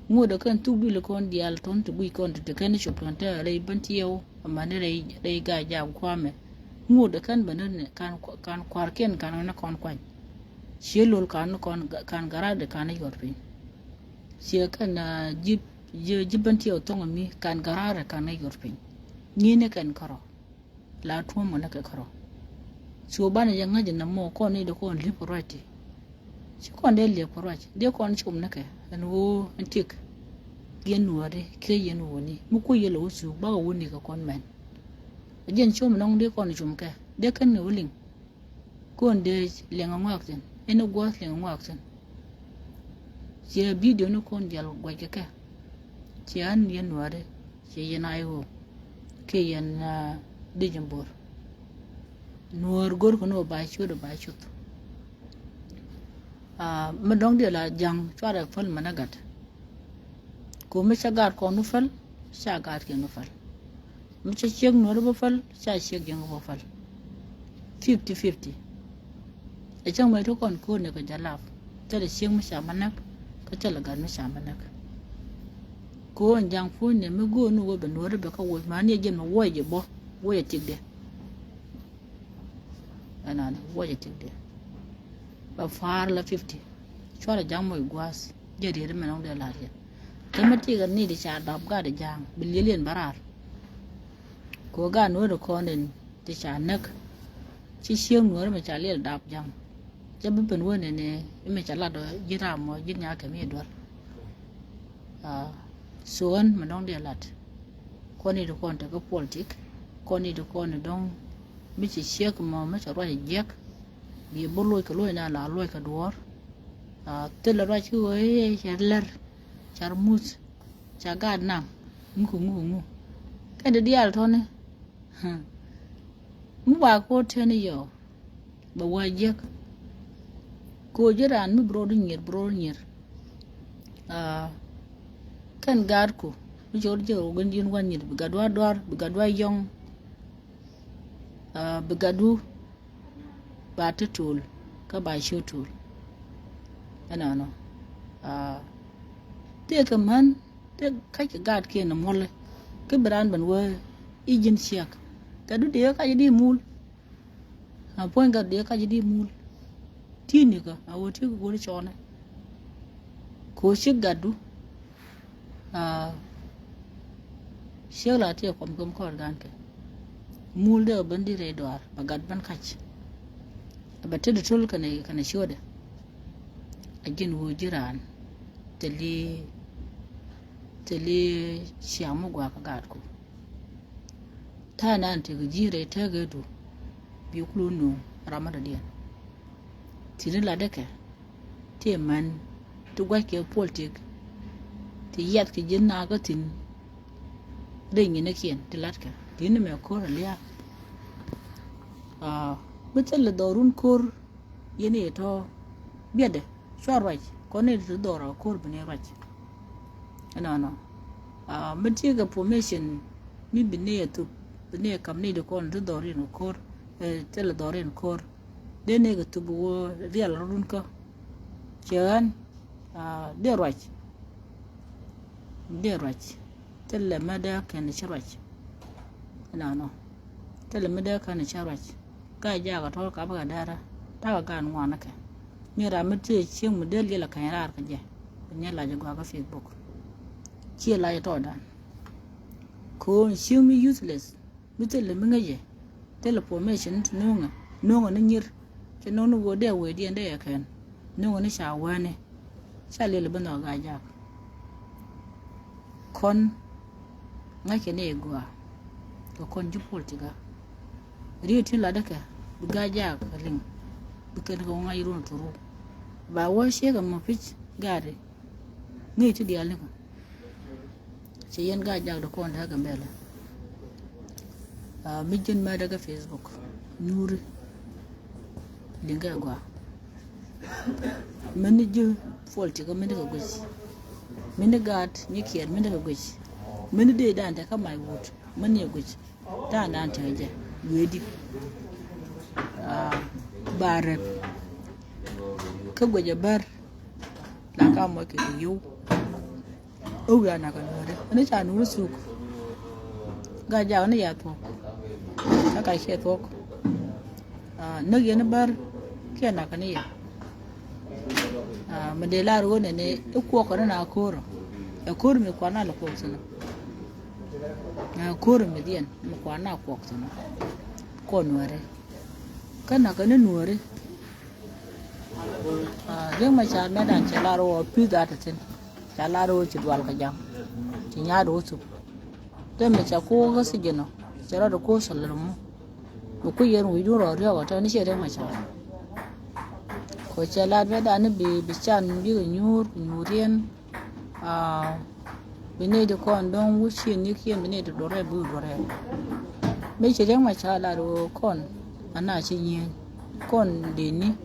Ŋuɔ̱t ɛ kɛn thuk duil kɔn diaal tɔn ti guic kɔn ti ti kɛn cop tɔn te rɛy bän tiɛw. Amäni rɛy rɛy gac jaak kuamɛ. Ŋuɔ̱t ɛ kɛn bä ni kan kuarkiɛn kan ni kɔn kuany. Ciɛ lol kan ni kɔn kan garat kan ni yɔt piny. Ciɛ kɛn ji̱ ji̱ ji̱ bän tiɛw thɔŋ mi kan garat kan ni yɔt piny. Ŋi̱ni kɛn kärɔ. La tuɔ̱m ŋä näkɛ kärɔ. Cu banɛ jɛ ŋäc nɛ mɔ kɔn ni dee kɔn li̱p kɛ ruac ti. Ci kɔn dee li̱p kɛ ruac dee kɔn cum näkɛ ɛn ɣöö ɛn tiek. Yɛn nuɔ̱ɔ̱ri kiɛ yɛn ɣööni mi kuɔ yɛl ɛ wä cu bakɛ wä ni kɛ kɔn mɛn. Ɛ jɛn cum nɔŋ dee kɔn cum kɛ dee kɛn ni wä liŋ. Kɔn dee liɛŋ ɛ ŋɔak thi̱n ɛn ɛ gua̱a̱th liɛŋ ɛ ŋɔak thi̱n. Ciɛ bidio ni kɔn dial guac kɛ kɛ. Ciɛ an yɛn nuɔ̱ɔ̱ri ciɛ yɛn a iɣöö kiɛ yɛn dec in bo̱r. Nuɔ̱ɔ̱r go̱r kɛ ni wä ba ciöt wä ba cuth. Mi dɔ̱ŋ diɛ la ja̱ŋ cuarɛ päl mɛn a gat. Ko mi cä gaat kɔn wä päl ca gaat kiɛn wä päl. Mi cä ciek nuɔ̱ɔ̱r wä päl ca ciek jiäŋ wä päl. Fifty fifty. Ɛ cäŋ mɛ ti kɔn ko̱o̱n ni kɛ jɛ lap thilɛ ciek mi ca mɛ näk. Kä thilɛ gat mi ca mɛ näk. Ko̱o̱n ja̱ŋ puɔ̱ny ni mi go̱o̱n ni wä bɛ nuɔ̱ɔ̱r bɛ kä woc ma ni ɛ jɛn mɛ wuɔc jɛ bä wuɔc ɛ tikdɛ. Ɛnɔnɔ wuɔcɛ tik diɛ. Bɛ fa̱a̱r la fifty. Cuarɛ ja̱ŋ mɔc gua̱a̱th jɛ riet mɛ nɔŋ dee la̱r yɛn. Kä mi tikɛ ni di ca dap gat di ja̱ŋ bi liel yɛn bä raar. Kɛ ɣöö gat nuɔ̱ɔ̱ri kɔn in ti ca näk. Ci cieŋ nuɔ̱ɔ̱ri mɛ ca liɛl dap ja̱ŋ. Cɛ bi ben wen ɛn imɛ ca lat ji̱ ram mɔ ji̱ nyakä mi duɔl. Thuɔ̱ɔ̱n mi dɔ̱ŋ diɛ lat. Kɔn i̱ ti kɔn tekɛ politik. Kɔn i̱ ti kɔn i̱ dɔ̱ŋ mi ci ciek mɔ mi cɛ ruac jiɛk. Bi bä luɔc kɛ luɔc na la luɔc kɛ duɔ̱ɔ̱r. Thilɛ ruac ci ɣöö i̱ cɛ lɛr car muth ca gaat naŋ ŋuk ŋuk ŋuk. Kɛn ti diaal tɔ̱ni. Mi wa ko̱r teni yɔ bɛ wa jiäk. Ko̱ ji̱ raan mi bi ro̱o̱du nyier bi ro̱o̱du nyier. Kɛn gaatku mi cɔl jiäk rɔ gɛn ji̱n wa nyier bi gat wa duar bi gat wa yɔŋ. Bi gatdu ba ti tuul kä ba ciö tuul. Ɛnɔnɔ tëëkɛ män tëëk kac kɛ gaatkiɛn muɔlɛ. Kä bi raan ben wee i̱ ji̱n ciak gatdu dee kac di muul. A puɔ̱ny gat dee kac di muul. Ti̱i̱nikä a wä ti̱i̱ kɛ go̱ri cɔɔnɛ. Ko̱ ci gatdu. Ciek la tiɛ kɔm kɔm kɔɔr gankɛ. Muul dee ben di rɛy dɔaar bɛ gat ben kac. Bɛ tet di tol kɛnɛ kɛnɛ ciötdɛ. A ji̱n wee ji̱ raan. Thili thili ciaŋ mi gua̱a̱k kä gaatku. Ta̱a̱ nan tekɛ ji̱ rɛy tekɛ du. Bi kulu nuŋ ram mi dɔ̱diɛn. Thili la däkɛ. Ti män ti gua̱ckɛ politik. Ti yiath kɛ ji̱n naakä thi̱n. Rɛy nyinäkiɛn ti la̱tkɛ ti ni mɛ ko̱r a lia̱a̱. Mi thilɛ dhɔrun ko̱r yɛn i̱ tɔ̱ biɛtdɛ cua ruac kɔn ni ti dhɔr a ko̱r bi ni ruac. Ɛnɔnɔ mi tiekɛ formation mi bi ni ɛ thup bi ni ɛ kam ni di kɔn ti dhɔr in ko̱r. Thilɛ dhɔr in ko̱r. Dee ni kɛ thup wä rial run kä. Cɛ ɣän dee ruac. Dee ruac. Thilɛ mɛ dee kɛn ci ruac. Ɛnɔnɔ thilɛ mɛ dee kɛn ci ruac. Ka jakä tɔ̱ ka bä kɛ dɛrä takɛ gan ŋuan kɛ. Ni ram mi tëë cieŋ mi dee liɛl kɛn raar kɛ jɛ. Kɛ nyɛ lac gɔaa kä Facebook. Ciɛ lac tɔɔdan. Ko̱o̱n cieŋ mi useless. Mi thilɛ mi ŋäcɛ. Thilɛ formation ti no̱o̱ŋɛ. No̱o̱ŋɛ ni nyir. Cɛ no̱o̱ŋ ni ɣöö dee a wee diɛn dee ɛ kɛn. No̱o̱ŋɛ ni ca wääni. Ca lil bi nhɔk Gaa-jaak. Kɔn ŋa̱ckɛ ni ɛ gɔaa. Kɛ kɔn ji̱ puɔl ti gaa. Riet tin latdä kɛ bi Gaa-jaak kɛ liŋ. Bi kɛn kɛ wä ŋa̱c run turu. Ba wä ciek ɛmɔ pi̱c gaari. Ŋi̱i̱c ti diaal nikɛ. Ci yɛn Gaa-jaak di kɔn dee kɛ mɛlɛ. Mi ji̱n mɛtdɛ kɛ Facebook nyuuri. Liŋ kɛ gɔaa. Mini ji̱ puɔl ti kɛ mini kɛ guic. Mini gaat ni kiɛɛr mini kɛ guic. Mini dee dan te kä mac wut mini kɛ guic. Ta̱a̱ dan tekɛ jɛ wiee di. Ba rɛp kä guecɛ bär. La ka mɔc kɛ kɛ yio̱w. Ɛ wiaa nak kɛ nuɔ̱ɔ̱ri ɛn ca nuɔ̱ɔ̱ri thuk. Gaa-jaak ni ya thuɔ̱k. Kä ka ciɛ thuɔ̱k. Näk yɛn bär kiɛ nak kɛ ni yɛ. Mi dee lar ɣöö nɛnɛ i̱ kuɔk kɛ ni na ko̱o̱rä. Ɛ ko̱o̱r mi kuan na lɛ kuɔk thi̱n. Ɛ ko̱o̱r mi dhiɛn mi kuan na kuɔk thi̱n. Kɔn nuɔ̱ɔ̱ri kä nak kɛ ni nuɔ̱ɔ̱ri. Riek Machar mɛ dan cɛ lar wä pi̱th a te thi̱n. Ca lar wä ci dual kɛ jam. Ci nyaat wä thup. Te mi ca ko̱o̱k kä thi̱ji̱n ɔ cɛ rɔɔd ko̱o̱k cɛ lär mɔ. Bi kui̱ yɛn wi̱c dun rɔ riɔk ɔ te ni ciɛ Riek Machar. Kɔ cɛ lar mɛ dan ni bi bi can bikɛ nyuur kɛ nyuur yɛn. Bi nɛy ti kɔn dɔ̱ŋ wut ciëŋ ni kiɛn bi nɛy ti duɔrɛ bi wut duɔrɛ. Mëë ci Riek Machar lat ɣöö kɔn ana ci nyieny kɔn deni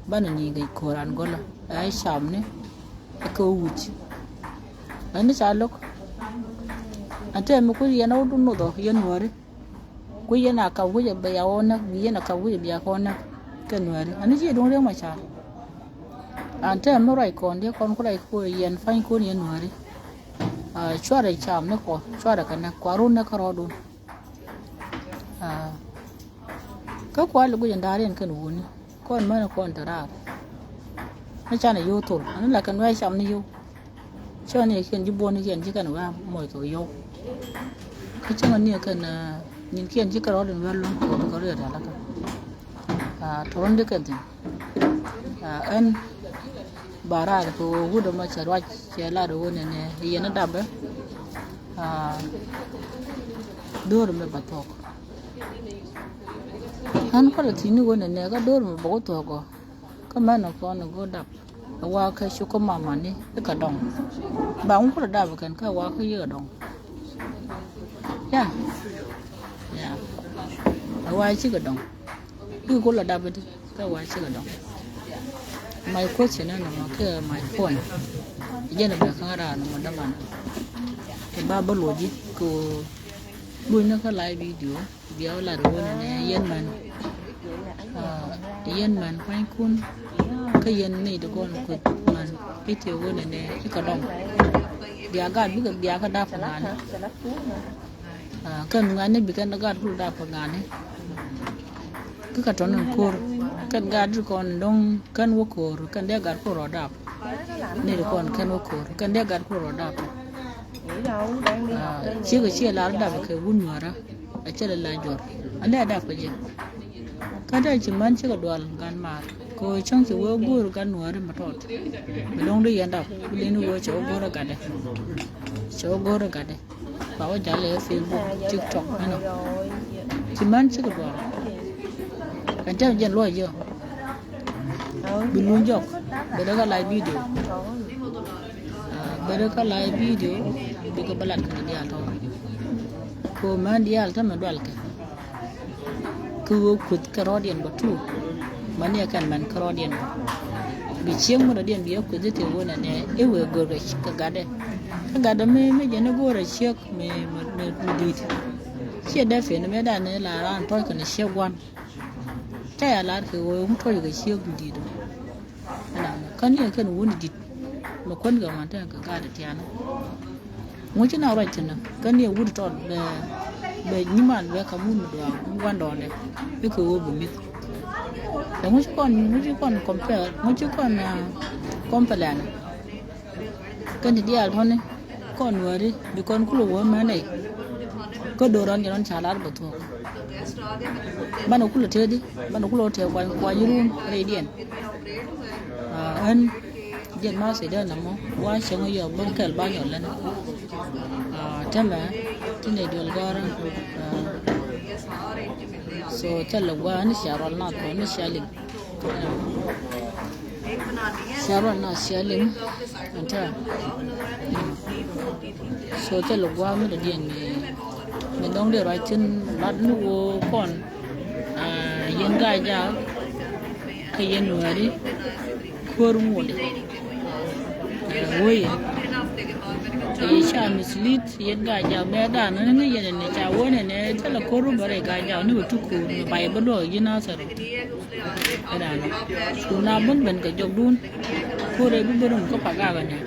banɛ ni kɛ ko̱ran gɔlä ɛ camni. Ɛ kɛ wut ɛn ni ca lo̱k. Ɛn tɛm mi kui̱ yɛn a wut nothɔ yɛn nuääri. Kui̱ yɛn a kap wi̱cɛ bia wä näk bi yɛn a kap wi̱cɛ bia kɔn näk. Kɛ nuääri ɛn ni ci duŋ Riek Machar. An tɛm mi ruac kɔn diɛ kɔn ku ruac ku yɛn pa̱ny kun yɛn nuääri. Cuarɛ cam ni kɔ cuarɛ kɛ nɛ kuarun ni kärɔɔdun. Kä kual i̱ guic in da̱a̱r yɛn kɛn wuni kɔn män kɔn te raar. Ni canɛ yo̱o̱ thol ani la kɛn wɛc cam ni yo̱o̱. Cä ni kiɛn ji̱ buɔ̱n ni kiɛn ji̱ kɛn wɛc moc kɛ yo̱o̱. Kä cäŋ ni kɛn nyin kiɛn ji̱ kärɔɔdun wɛl luŋ kɛ wä bi kɛ riɛt ala kɛ. Tɔrɔn di kɛn thin. Ɛn ba raar kɛ wä wut ɛmɔ cɛ ruac cɛ lat wä nɛnɛ yɛn dapɛ. Do̱r mɛ ba thuɔk. Ɛn kɔlɛ thi̱n ni wä nɛnɛ kä do̱r mɛ ba wä thuɔk ɔ. Kä mɛn ɔ kɔn ɔ go̱ dap. Ɛ wa kä cu kä mamani i̱ kɛ dɔŋ. Ba ŋun kulɛ dap kɛn kä ɛ wa kä yikɛ dɔŋ. Ya. Ya. Ɛ wa cikɛ dɔŋ. I̱ kulɛ dap i̱di kä ɛ wa cikɛ dɔŋ. My question ɛn nɔmɔ kɛ my point. Jɛn ɛ bɛ ka̱n raan nɔmɔ däman. Kɛ ba bä luɔci kɛ ɣöö luɔcni kä live video. Bia wä lat wä nɛnɛ yɛn män. Yɛn män pa̱nykun. Kä yɛn nɛy ti kɔn kueth män i̱ ti wä nɛnɛ i̱ kɛ dɔŋ. Bia gat bikɛ bia kä dap kɛ ŋa̱ni. Kɛn ŋa̱ni bikɛn gat kul dap kɛ ŋa̱ni. Kä kɛ tɔn in ko̱r kɛn gat ti kɔn dɔŋ kɛn wä ko̱r kɛn dee gat kul rɔ dap. Nɛy ti kɔn kɛn wä ko̱r kɛn dee gat kul rɔ dap. Cikɛ ciɛ lar dap kɛ wun nyuara. A cɛ lɛ la jɔr a lɛ dap kɛ jɛ. Kä dee ci män cikɛ dual gan maar kɛ ɣöö cäŋ ci wee go̱o̱r gan nuääri ma tɔt. Bi lo̱ŋ di yɛn dap bi lin wee cɛ wä go̱o̱r a gatdɛ. Cɛ wä go̱o̱r a gatdɛ. Ba wä jal ɛ Facebook, TikTok ɛnɔ. Ci män cikɛ dual. Ɛn tɛm jɛn luɔc jɛ. Bi luny jɔk bɛ dee kä live video. Bɛ dee kä live video bikɛ bä lat kɛ diaal tɔ. Kɛ ɣöö män diaal tämɛ dual kɛ. Kä ɣöö kueth kɛ rɔɔdiɛn bä tuuk. Mäni ɛ kɛn män kä rɔɔdiɛn bä. Bi cieŋ mi rɔɔdiɛn bi ɛ kueth i̱ tëë ɣöö nɛnɛ i̱ wëë gör kɛ gatdɛ. Kä gatdɛ mi mi jɛn i̱ go̱o̱rɛ ciek mi mi mi di̱i̱t. Ciɛ dee pin mi dan i̱ la raan tɔ̱ɔ̱c kɛn ciek gua̱n. Ca ya lar kɛ ɣöö ŋu tɔ̱ɔ̱c kɛ ciek mi di̱i̱t. Kä ni ɛ kɛn wuni di̱t mɛ kuän kɛ man tɛn kɛ gaat tianä. Ŋuci na ruac thinä kä ni ɛ wut tɔt bɛ bɛ nyiman bɛ kä mun mi duaak mi guandɔɔdɛ. Bikɛ wä bi mith. Ɛ ŋuci kɔn ŋuci kɔn compare ŋuci kɔn compare lɛnɛ. Kɛn ti diaal tɔni. Kɔn wääri bi kɔn kulɛ wä mɛn ɛ. Kä do̱r ɣän jɛ nɔn ca lar bɛ thuɔ̱k. Banɛ kulɛ tëëdi, banɛ kulɛ tëë kuany kuany run rɛydiɛn. Ɣän jiɛn ma sɛ dee namɔ wa cäŋ yɔ bä kɛl ba nyɔl lɛn. Tɛmɛ ti nɛ duel gɔrä. So thilɛ gua ni cia rual na kɔ ni cia liŋ. Cia rual na cia liŋ. Ɛn tɛ. So thilɛ gua mi dɔ̱diɛn mi, mi dɔ̱ŋ dee ruac thin lat ni woo kɔn. Yɛn Gaa-jaak kä yɛn Nuääri ko̱r ŋuɔ̱t. Wee yɛn ca mislead yɛn Gaa-jaak mɛ dan ni yɛn ni ca wä ni ni thilɛ ko̱r mi bä rɛy Gaa-jaak ni bɛ tuk ko̱r mi bay bä luɔk ji̱ Nathɛr. Ɛ dan ni kun na ben ben kɛ jɔkdun ko̱r ɛ bi ben rum kä Pagak ni.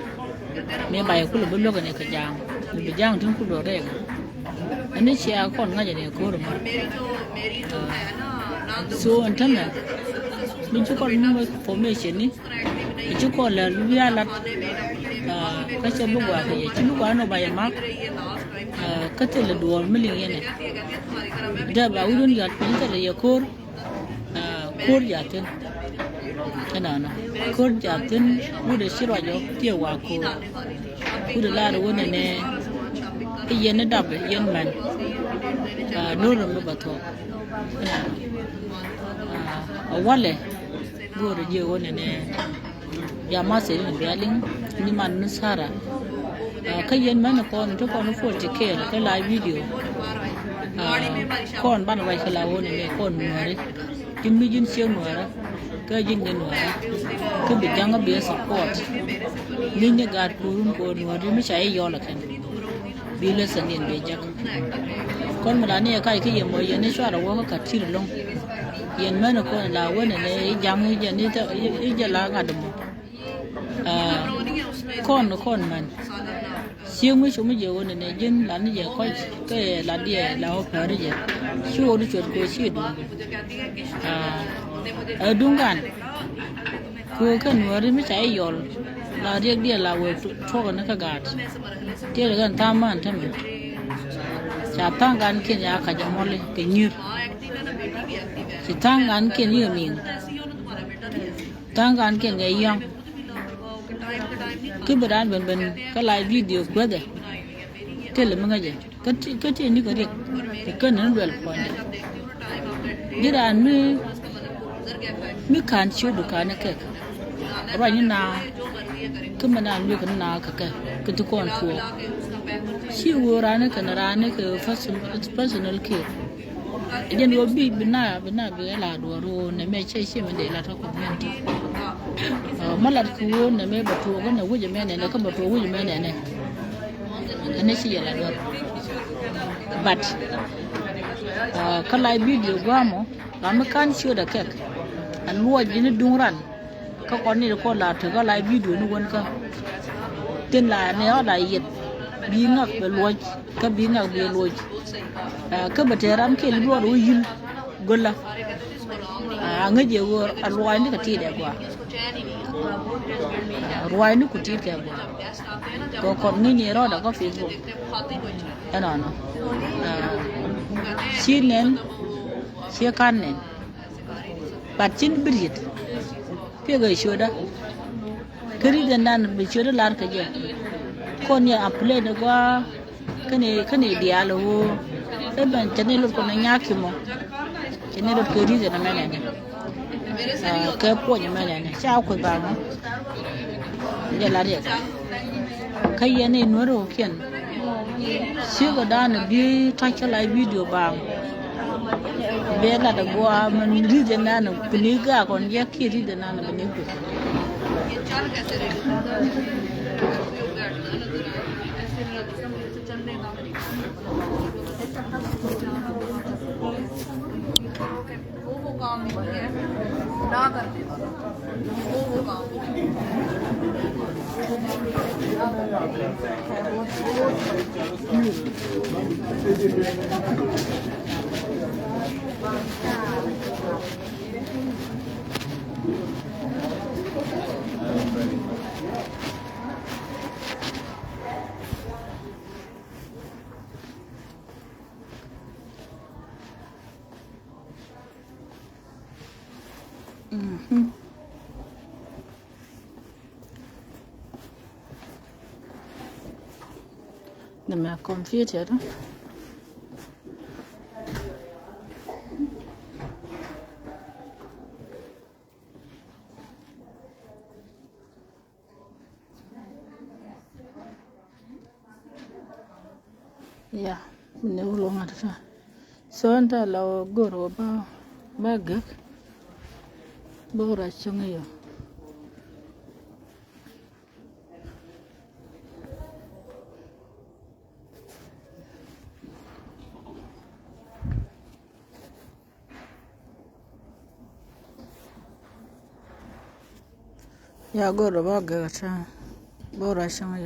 Mëë ba yɛ kulɛ bi luäk ɛn ɛ kɛ ja̱a̱ŋ mi bi ja̱a̱ŋ tin kulɛ rɛɛk. Ɛn ni cia kɔn ŋa̱c ɛn ɛ ko̱r ɛmɔ. So ɛn tämɛ mi ci kɔn muk information ni ci kɔn lɛ luya lat. Kä cɛ bi gɔaa kɛ yɛ ci bi gɔaa nɔ ba yɛ mak. Kä thilɛ duɔɔr mi liŋ yɛn ɛ dee ba wi̱dun yɔt piny thilɛ yɛ ko̱r. Ko̱r jaathin. Ɛnɔnɔ ko̱r jaathin wut ɛ ci ruac ɔ tiɛ wa ko̱r. Wut ɛ lar wä nɛnɛ i̱ yɛn i̱ dap i̱ yɛn mɛn. Do̱r mi bä thuɔ̱k. Ɛnɔnɔ a walɛ go̱o̱r ɛ jiɛ wä nɛnɛ. Bia ma sɛ ni bia liŋ ni man ni Sara. Kä yɛn mɛn kɔn ti kɔn full ti kɛɛl kä live video. Kɔn ban ruac kä la wä ni ni kɔn Nuääri. Ji̱n mi ji̱n ciek Nuäärä kä ji̱n jɛ Nuäärä. Kä bi ja̱ŋ bi support ni ni gaat kuurun kɔn Nuääri mi ca i̱ yɔl a kɛn. Bi lesson in bi jek. Kɔn mi la ni ɛ kac kä yɛ mɔ yɛn ni cuarɛ wä kä kat cir loŋ. Yɛn mɛn kɔn la wä ni ni i̱ ja̱ŋ i̱ jɛ ni i̱ jɛ la ŋa̱t mɔ. Kɔn kɔn mɛn. Cieŋ mi cu mi jɛ wä ni ni ji̱n la ni jɛ kɔc kä la diɛ la wä pɛr jɛ. Ci wä di cuet kɛ ci duŋ. Ɛ duŋ gan. Kɛ ɣöö kɛn Nuääri mi ca i̱ yɔl la riɛk diɛn la wee tuɔk ni kä gaat. Tiɛɛl kɛn tha̱a̱ŋ män tämɛ ca tha̱a̱ŋ gankiɛn ya kac ɛmɔli kɛ nyi̱r. Ci tha̱a̱ŋ gankiɛn yikɛ mi̱i̱ŋ. Tha̱a̱ŋ gankiɛn kɛ yɔ̱ŋ. Ki bi raan ben ben kä la video kuäthɛ. Tiɛɛl mi ŋäcɛ. Kä ti, kä ti ni kɛ riɛk ti kän ni duel puɔ̱nydɛ. Ji̱ raan mi, mi ka̱n ciötdu ka̱n ni kɛk. Ruac ni na kä mɛ na luek ni na kɛ kɛ kä ti kɔn tuɔɔk. Ci wee raan ni kɛn raan ni kɛ person, personal care. Jɛn wä bi, bi na, bi na bi la duɔr wä nɛ mɛ cɛ ci mɛ dee la tɔ community. Mɛ lat kɛ wä nɛ mɛ bɛ tuɔɔk nɛ wi̱c mɛ nɛ nɛ kä bɛ tuɔɔk wi̱c mɛ nɛ nɛ. Ɛn ni ci yɛ la duɔr. But kä la video guamɔ la mi kan ciöt a kɛk. A luɔc ni duŋ ran. Kä kɔn ni kɔn la tekä la video ni wän kä. Tin la ni ɔ la yet bi ŋak bɛ luɔc kä bi ŋak bi luɔc. Kä bɛ te ram kɛl luɔt wä yil gola. A ŋäc yɛ wä a luɔc ni kɛ tit ɛ gua. Ruɔc ni ku tit kɛ gua. Kɛ kɔn ŋi̱ny ni rɔɔdɛ kä Facebook. Ɛnɔnɔ ci nɛn ci kan nɛn. But cin bi riet piɛkɛ ciötdä. Kä ri̱t ɛn dan bi ciötdä lar kɛ jɛ. Kɔn yɛ a play ni gua. Kä ni, kä ni diaal ɣöö ɛ ben cɛ ni lot kɔn nyaak ki mɔ. Cɛ ni lot kɛ ri̱t ɛn mɛn ɛn. Kɛ puɔ̱ny mɛn ɛn ca kuth ba mɔ. Jɛ la riɛk. Kä yɛn i̱ nuɔ̱t rɔ̱kiɛn. Ciek ɛ da̱a̱n ɛ bi ta̱c kä la video baaŋ. Bɛ lat ɛ gua̱a̱ mɛn ri̱th ɛ nan ɛ kuni gaak kɔn jɛ kiɛ ri̱th ɛ nan ɛ bɛ ni guic. वो, वो काम नहीं है, ना करने वाला, वो, वो काम नहीं है। Mhm. Nɛmɛ computer. Ya, ni wul wä ŋa̱t kä. So ɛn ta la wä go̱r wä ba, ba gek. Ba wä ra cäŋ yɔ. Ya go̱r wä ba gek kä. Ba wä ra cäŋ yɔ.